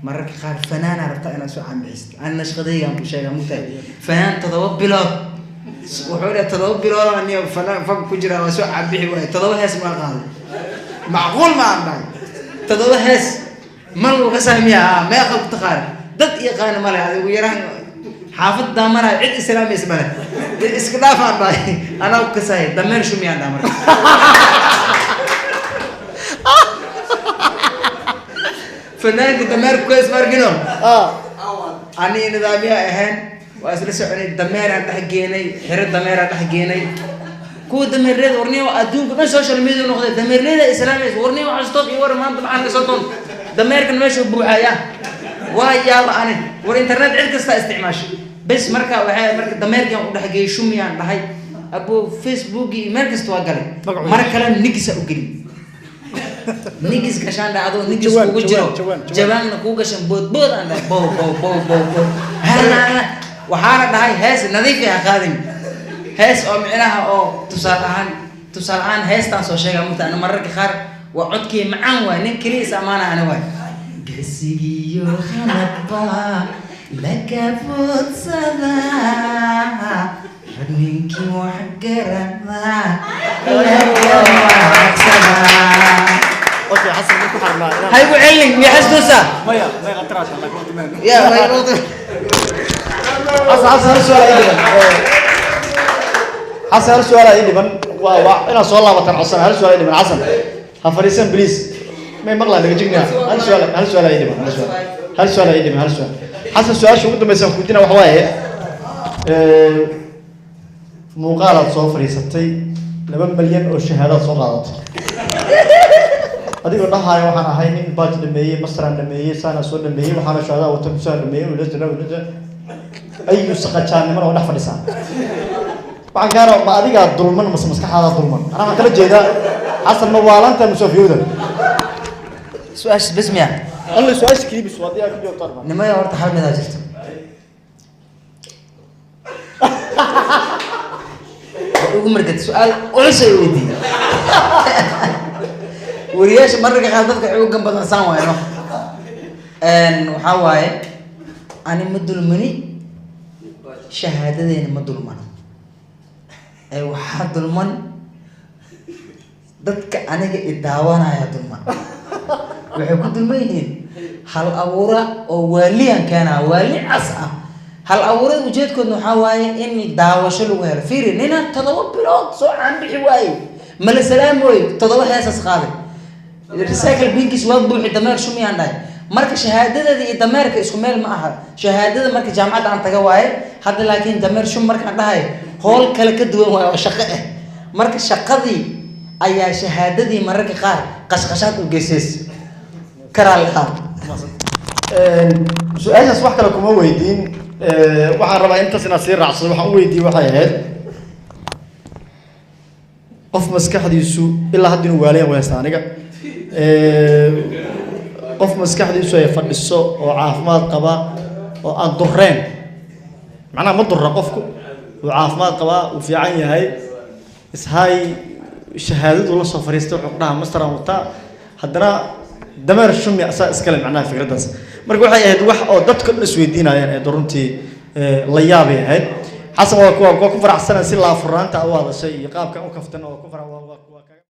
Mararka qaar fanaanaa rabtaa inaad soo caanbixisid. Ani nashqadaygaan ku sheegaa, mugtahay, fanaan 7 bilood wuxuu dhahay, 7 bilood aniyo fanaan fag ku jira, waa soo caanbixi waaye, 7 hees maa qaaday. Macquul ma aan dhahay, 7 hees man lagu ka saamiya? Meeqa ku taqaana? Dad yaqaana male. Adigu yaraan xaafad daamanaya, cid islaamaysa male, iska dhaafaan dhahay. Anaa ku kasahay dameer shumiyaan dhaha. Marka fanaanka dameerku ka ismargino, ani nidaamya ahayn, waa isla soconay, dameeraan dhex geenay, xero dameeraan dhex geenay. Kuwa dameerleeda, warniyo, adduunka dhan social media noqday, dameerleeda islaamaysa. Warniyo, waxaa stop iyo war maanta maxaa naga soo doon? Dameerkan meesha buuxaya waa yaaba. Ani war internet cid kasta isticmaasho bes. Marka waxay, marka dameerkan u dhex geeyay, shumiyaan dhahay, abo Facebook iyo meel kasta waa galay. Mar kale nigisa u geli, nigis gashaan dhahay, adoo nigis kugu jiro, jawaanna kuu gashan, bood bood aan dhahay, bow bow bow bow bow. Waxaana dhahay hees nadiif ha qaadin, hees oo micnaha oo tusaale ahaan heestaan soo sheega mugta. Ana mararka qaar waa codkii macaan waay, nin keliya is amaana ani waay. Gesigiyo khaladba laga boodsadaa, rag ninkii wax garada laga waaqsadaa. Okay, Xasan, marku xarnaa. Haygu celin miya xasduusa? Maya, may qataraata, laakiin waqti mayno. Ya may waqti. Xasan, Xasan, hal su'aal ii dhiban. Xasan, hal su'aal ii dhiban. Waa inaad soo laabataan codsan. Hal su'aal ii dhiban. Xasan, ha fadhiisan, please. May maqlaa naga jignaa. Hal su'aal ii dhiban, hal su'aal ii dhiban, hal su'aal. Xasan, su'aasha ugu dambaysa aan kuweydiina waxa waaye, muuqaalaad soo fadhiisatay, 2 malyan oo shahaadaad soo qaadatay, adigoo dhahaayo waxaan ahay nin baaj dhameeyey, masteraan dhameeyey, saana soo dhameeyey, waxaana shahadaa wata, kusaan dhameeyey, ula ayu saqajaannimana oo dhex fadhisaa. Waxaan kaa rabaa, ma adigaa dulman mase maskaxaadaa dulman? Anaa waxaan kala jeedaa, Xasan, ma waalanta musafiyowda? Su-aasha bes miya? Alla, su-aasha keliya bis waa, adigaa ku joogto arba. Nimaya, horta hal midaa jirto. Waa ugu margad su-aal culus ay weydiiyey wariyaasha. Mararka qaar dadka xoogan badan saan waayno. Waxaa waaye, ani ma dulmani, shahaadadeena ma dulmano, ee waxaa dulman dadka aniga i daawanaya. Dulman waxay ku dulman yihiin hal abuura oo waaliyan keenaa, waali cas ah. Hal abuurada ujeedkoodna waxaa waaye in daawasho lagu helo. Fiiri, nina 7 bilood soo caanbixi waaye, mala salaamooy, 7 heesas qaaday, recycle binkiis waa buuxi, dameer shumiyaan dhahay. Marka shahaadadeeda iyo dameerka isku meel ma aha. Shahaadada marka jaamacadda aan taga waaye hadda, laakiin dameer shum markaan dhahay, howl kale ka duwan waaye oo shaqo ah. Marka shaqadii ayaa shahaadadii mararka qaar qashqashaad u geysays karaa lahaa. Su-aashaas wax kale kuma weydiin. Waxaan rabaa intaas inaad sii raacsado. Waxaan u weydiiyey waxay ahayd, qof maskaxdiisu ilaa hadda inuu waalayan way haystaa. Aniga qof maskaxdiisu ay fadhiso oo caafimaad qaba oo aan dureen, macnaha ma durra, qofku uu caafimaad qabaa, uu fiican yahay, ishay shahaadadu la soo fariistay, wuxuu ku dhahaa master aan wataa, haddana dameer shumi asaa iskale. Macnaha fikraddaas marka waxay ahayd wax oo dadka dhan isweydiinayaan ee runtii la yaabay ahayd. Xasan, waa ku faraxsana si laafuraanta u hadashay iyo qaabkan u kaftan oo ku fara waa.